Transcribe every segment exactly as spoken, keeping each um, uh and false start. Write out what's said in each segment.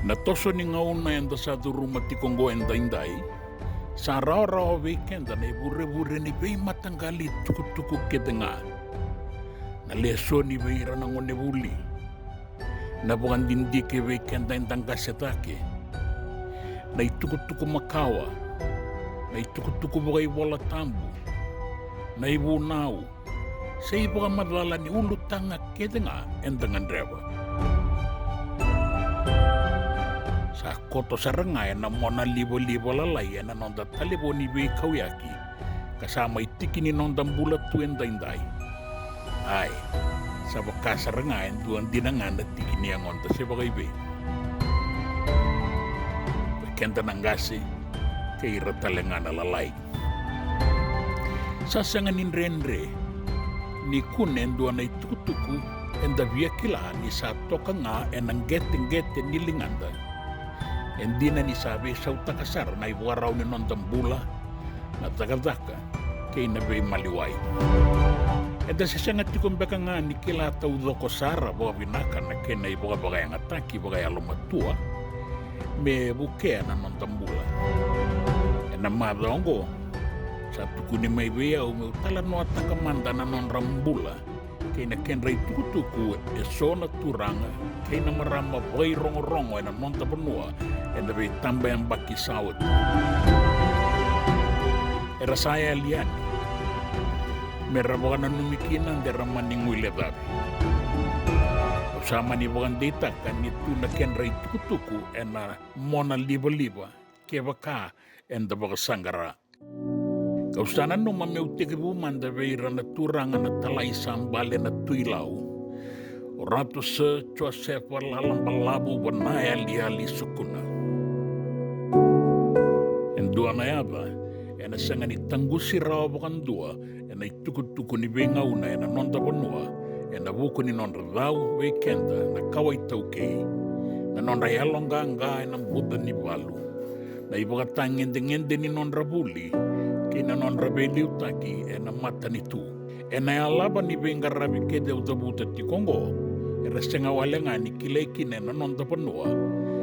Na toso ni gauna eda sa curuma tiko oqo edaidai, sa rawarawa vei keda na ivurevure ni veimataqali tukutuku kece ga. Na lesoni vei ira na gonevuli, na vakadidike vei keda eda qase cake, na itukutuku makawa, na itukutuku vakaivolatabu, na ivunau, se ivakamacala ni ulutaga kece ga eda gadreva. Sa koto sara ga ena mona livaliva lalai ena noda talevoni veikauyaki, ka sa mai tiki ni noda bula tu edaidai. Ai, sa vaka sara ga e dua dina ga na tiki ni yagoda se vakaivei. Vei keda na qase kei ira tale ga na lalai. Sa sega ni dredre ni kune e dua na itukutuku eda via kila ni sa toka ga ena qeteqete ni ligada. E dina ni sa veisautaka sara na ivakarau ni noda bula, na cakacaka kei na veimaliwai. Eda se sega tiko beka ga ni kila taucoko sara vakavinaka na kena ivakavakayagataki vakayalomatua me vukea na noda bula. Ena macawa oqo, sa tukuni mai vei au meu talanoataka mada na nodra bula kei na kedra itukutuku eso na turaga kei na marama vakairogorogo ena noda vanua ena veitabayabaki sa oti. Era sa yali yani me ra vakananumi kina de ra mani guilecavi. Au sa mani vakadeitaka ni tu na kedra itukutuku ena mona livaliva kevaka eda vakasaqara. Kau sa nanuma meu tekivu mada vei ira na turaga na talai sa bale na Tui Lau, o Ratu Sir Josefa Lalabalavu Vanayaliyali Sukuna. E dua na yaca ena sega ni taqusi rawa vakadua ena itukutuku ni veigauna ena noda vanua, ena vuku ni nodra cau vei keda na kawa iTaukei, na nodra yaloqaqa ena buca ni valu, na ivakatagedegede ni nodra vuli kei na nodra veiliutaki ena matanitu. Ena yalava ni veiqaravi kece au cavuta tiko oqo, era sega wale ga ni kilai kina ena noda vanua,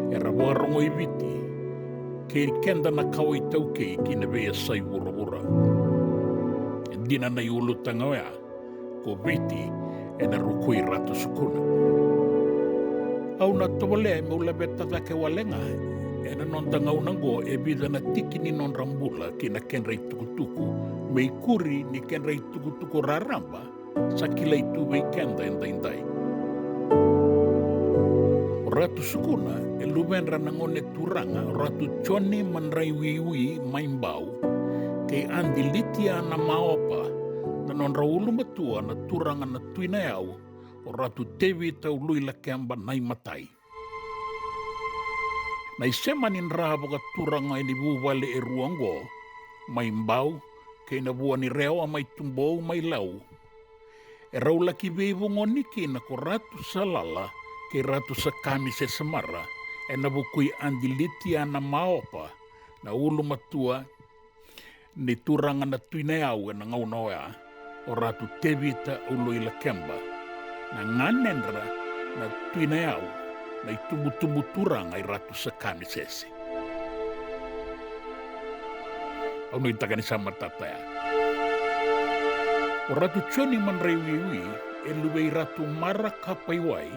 era vakarogoi Viti kei keda na kawa iTaukei ki na veiyasai vuravura. E dina na iulutaga oya, ko Viti ena ruku i Ratu Sukuna. Au na tovolea meu laveta cake wale ga ena noda gauna oqo e vica na tiki ni nodra bula kei na kedra itukutuku, me ikuri ni kedra itukutuku raraba sa kilai tu vei keda edaidai. O Ratu Sukuna e luvedra na gone turaga o Ratu Joni Madraiwiwi mai Bau kei Adi Litia Namaopa, na nodra ulumatua na turaga na Tui Nayau, o Ratu Tevita Uluilakeba Naimatai. Na isema ni dra vakaturaga ena vuvale e rua oqo, mai Bau kei na Vuanirewa mai Tubou mai Lau, erau laki veivugoni kina ko Ratu Salala kei Ratu Sakami Sesemara, ena vuku i Adi Litia Namaopa, na ulumatua ni turaga na Tui Nayau ena gauna oya, o Ratu Tevita Uluilakeba, na ganedra na Tui Nayau, na itubutubu turaga i Ratu Sakami Sese. Au nuitaka ni sa matata ya. O Ratu Joni Madraiwiwi e luve i Ratu Mara Kapaiwai,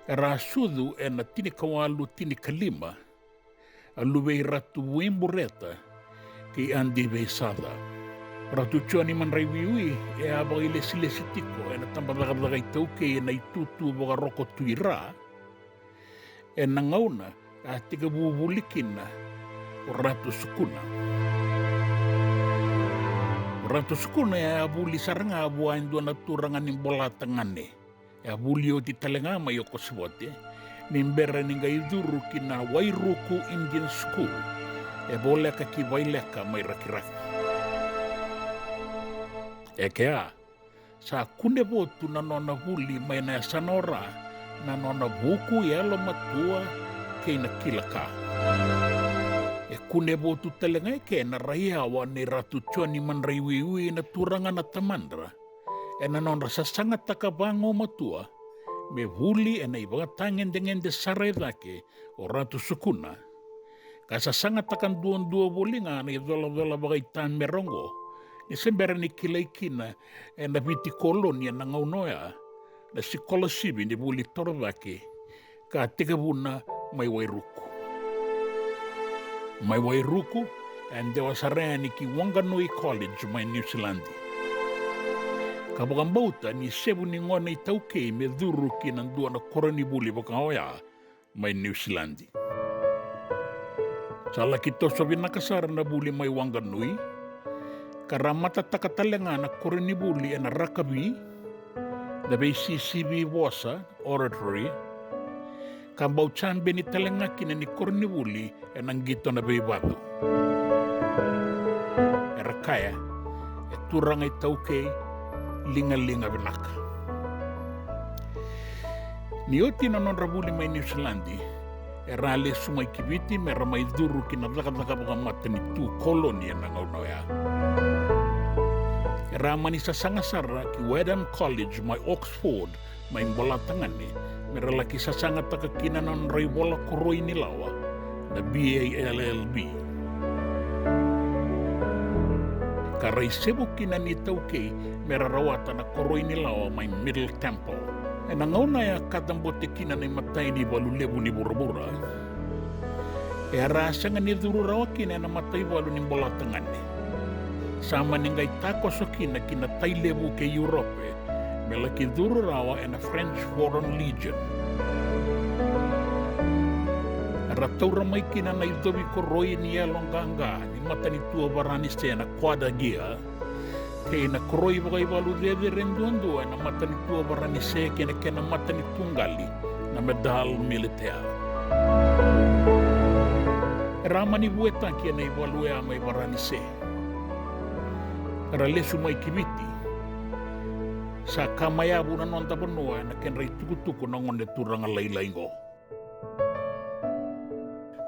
era a sucu ena tinikawalu tinikalima, a luve i Ratu Vuibureta kei Adi Veisaca. Ratu Joni Madraiwiwi e a vakailesilesi tiko ena tabacakacaka iTaukei ena itutu vakaroko tu i ra, ena gauna a tekivu vuli kina o Ratu Sukuna. O Ratu Sukuna e a vuli sara ga vua e dua na turaga ni Bolatagane. E a vuli oti tale ga mai Okosivote, ni bera ni qai curu ki na Wairuku Indian School, e voleka ki Vaileka mai Rakiraki. E kea, sa kune votu na nona vuli mai na yasana o Ra, na nona vuku yalomatua kei na kila ka. E kune votu tale ga eke na raiyawa nei Ratu Joni Madraiwiwi na turaga na tamadra ena nodra sasagataka vagumatua me vuli ena iVakatagedegede sara e cake o Ratu Sukuna, ka sasagataka duadua voli ga na icolacola vakaitamera oqo, ni se bera ni kilai kina ena Viti koloni ena gauna oya na sikolasivi ni vuli torocake ka tekivuna mai Wairuku. Mai Wairuku e dewa sara yani ki Wanganui College mai Niusiladi, ka vakabauta ni sevu ni gone iTaukei me curu ki na dua na koronivuli vaka oya mai Niusiladi. Sa laki toso vinaka sara na vuli mai Wanganui, ka ra matataka tale ga na koronivuli ena rakavi, na veisisivi vosa, oratory, ka bau jabeni tale ga kina ni koronivuli ena qito na veivacu. Era kaya, e turaga iTaukei, ligaliga vinaka. Ni oti na nodra vuli mai Niusiladi, era a lesu mai ki Viti me ra mai curu ki na cakacaka vakamatanitu koloni ena gauna oya. Era a mani sasaga sara ki Wadham College mai Oxford, mai Bolatagane, me ra laki sasagataka kina na nodra ivola koroi ni lawa, na B A L L B. Ka ra isevu kina ni iTaukei me ra rawata na koroi ni lawa mai Middle Temple. Ena gauna ya kacabote kina na imatai ni valu levu ni vuravura, era a sega ni curu rawa kina ena mataivalu ni Bolatagane. Sa mani qai takoso kina ki na tai levu kei Europe me laki curu rawa ena French Foreign Legion. Era taura mai kina na icovi koroi ni yalo qaqa ni matanitu o Varanise na Croix de Guerre, kei na koroi vakaivalu cecere duadua ena matanitu o Varanise kei na kena matanitu qali na Médaille militaire. Era a mani vuetaki ena ivalu oya mai Varanise. Era lesu mai ki Viti. Sa ka mai yavu na noda vanua ena kedra itukutuku na gone turaga lailai oqo.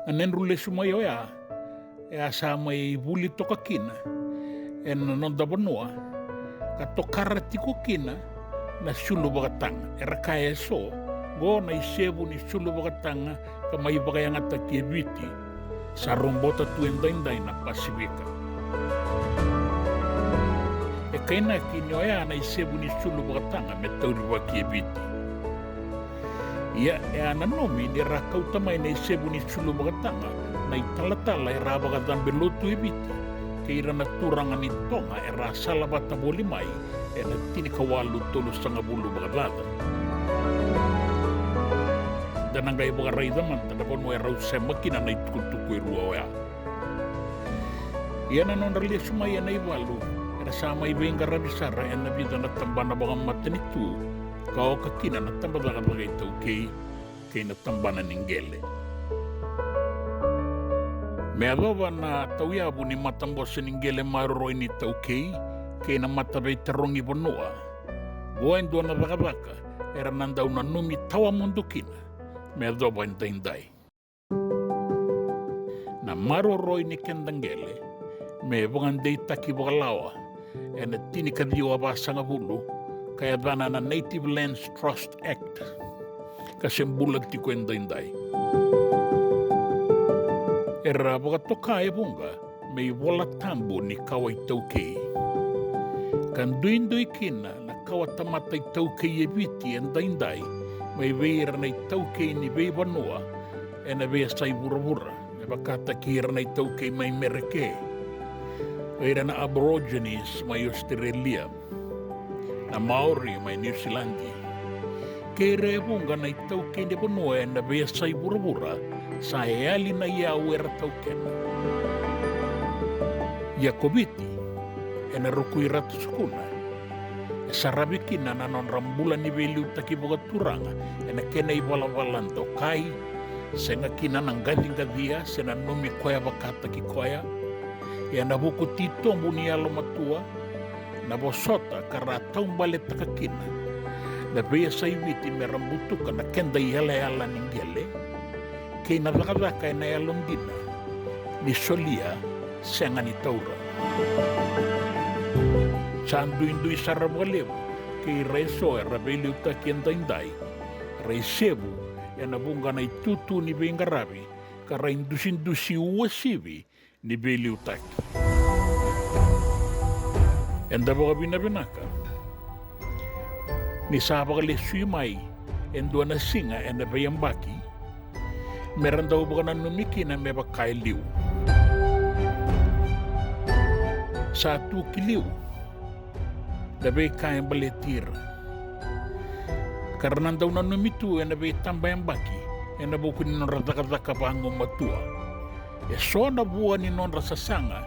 Na nodru lesu mai oya, e a sa mai vuli toka kina ena noda vanua, ka tokara tiko kina na sulu vakataga. Era kaya eso, oqo na isevu ni sulu vakataga ka mai vakayagataki e Viti, sa robota tu edaidai na Pasifika. E kainaki ni oya na isevu ni sulu vakataga me taurivaki e Viti. Ia e a nanumi ni ra kauta mai na isevu ni sulu vakataga na italatala era a vakacabe lotu e Viti kei ira na turaga ni Toga era a salavata voli mai ena tinikawalu tolusagavulu vakacaca. Da na qai vakaraica mada na vanua e rau sema kina na itukutuku e rua oya. Ia na nodra lesu mai ena ivalu, era sa mai veiqaravi sara ena vica na tabana vakamatanitu, ka oka kina na tabacakacaka iTaukei kei na tabana ni qele. Me yacova na tauyavu ni matabose ni qele maroroi ni iTaukei kei na mataveitarogi vanua, oqo e dua na cakacaka era na dau nanumi tawamudu kina me yacova edaidai. Na maroroi ni keda qele me vakadeitaki vakalawa ena tinikaciwa vasagavulu, ka yacana na Native Lands Trust Act, ka se bula tiko edaidai. Era vakatoka e vuqa me ivola tabu ni kawa iTaukei, ka duidui kina na kawa tamata iTaukei e Viti edaidai mai vei ira na iTaukei ni veivanua ena veiyasai vuravura, me vakataki ira na iTaukei mai Mereke, o ira na Aborigines mai Ositerelia, na Maori mai Niusiladi, kei ira e vuqa na iTaukei ni vanua ena veiyasai vuravura sa yali na iyau era taukena. Ia ko Viti, ena ruku i Ratu Sukuna, e saravi kina na nodra bula ni veiliutaki vakaturaga ena kena ivalavala dokai, sega kina na qaciqacia se nanumi koya vakataki koya. Ia na vuku titobu ni yalomatua, na vosota ka ra taubaletaka kina na veiyasai Viti me ra butuka na keda iyalayala ni qele, kei na cakacaka ena yalodina, ni solia, sega ni taura. Sa duidui sara vakalevu kei ira eso era veiliutaki edaidai, ra isevu ena vuqa na itutu ni veiqaravi ka ra idusidusi uasivi ni veiliutaki. Eda vakavinavinaka ni sa vakalesui mai e dua na siga ena veiyabaki me ra dau vakananumi kina me vaka e liu. Sa tu ki liu na veika e baleti ira ka ra na dau nanumi tu ena veitabayabaki ena vuku ni nodra cakacaka vagumatua. E so na vua ni nodra sasaga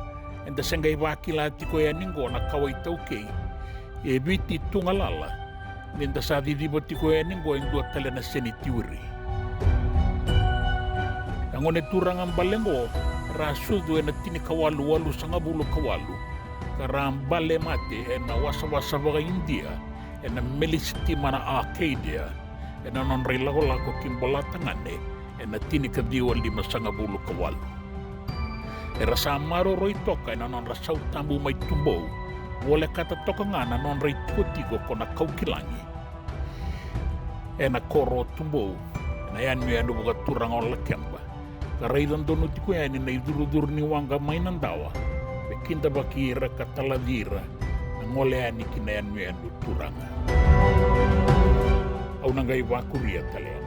eda se qai vakila tiko yani oqo na kawa iTaukei e Viti tu galala, ni da sa ciciva tiko yani oqo e dua tale na senitiwiri. Na gone turaga bale oqo era a sucu ena tinikawalu walusagavulu ka walu ka ra a bale mate ena wasawasa vaka-Idia ena meli sitima na Arcadia ena nodra ilakolako ki Bolatagane ena tinikaciwa limasagavulu ka walu. Era sa maroroi toka ena nodra sautabu mai Tubou, volekata toka ga na nodra itikotiko ko Nakaukilagi ena koro o Tubou, ena yanuyanu vakaturaga o Lakeba, ka raica donu tiko yani na icurucuru ni waqa mai Nadawa me kidavaki ira ka talaci ira na gole yani ki na yanuyanu turaga. Au na qai vakuria tale yani.